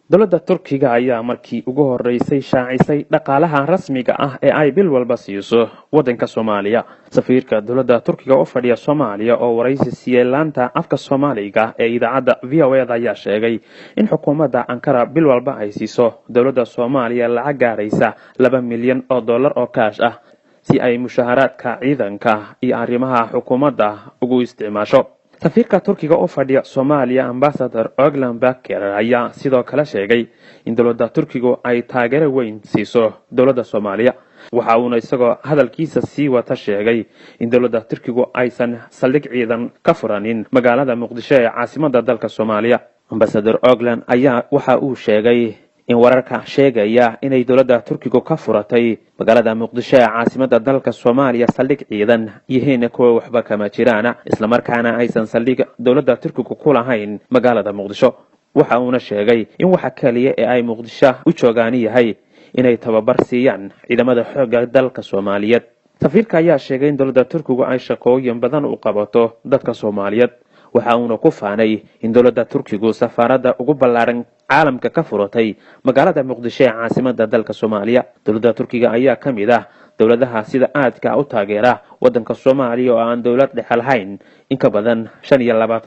Dowladda Turkiga ayaa markii ugu horeysay shaacisay dhaqaalaha rasmiga ah ee ay bil walba siiso waddanka Soomaaliya. Safiirka dowladda Turkiga u fadhiya Soomaaliya oo waraysi siiyey laanta afka Soomaaliga ee idaacadda VOA da ayaa sheegay in xukuumadda Ankara bil walba ay siiso dowladda Soomaaliya lacag gaaraysa $2 milyan oo kaash ah, si ay mushaharaadka ciidanka iyo arrimaha xukuumadda ugu isticmaasho. Safiirka Turkiga u fadhiya Soomaaliya, Ambasador Oglan Baker, ayaa sidoo kale sheegay in dowladda Turkigu ay taageero weyn siiso dowladda Soomaaliya. Waxa uuna isagoo hadalkiisa sii wata sheegay in dowladda Turkigu aysan saldhig ciidan ka furanin magaalada Muqdisho ee caasimadda dalka Soomaaliya. Ambasador Oglan ayaa waxa uu sheegay in wararka sheegaya inay dowladda Turkigu ka furatay magaalada Muqdisho ee caasimadda dalka Soomaaliya saldhig ciidan yihiin kuwa waxba kama jiraan, islamarkaana aysan saldhig dowladda Turkigu ku lahayn magaalada Muqdisho. Waxa uuna sheegay in waxa keliya ee ay Muqdisho u joogaani yahay inay tababar siiyaan ciidamada xoogga dalka Soomaaliyeed. Safiirka ayaa sheegay in dowladda Turkigu ay shaqooyin badan u qabato dadka Soomaaliyeed. Waxa uuna ku faanay in dowladda Turkigu safaaradda ugu ballaaran caalamka ka furatay magaalada Muqdisho ee caasimadda dalka Soomaaliya. Dowladda Turkiga ayaa ka mid ah dowladaha sida aadka u taageera waddanka Soomaaliya oo aan dowlad dhexe lahayn in ka badan 25.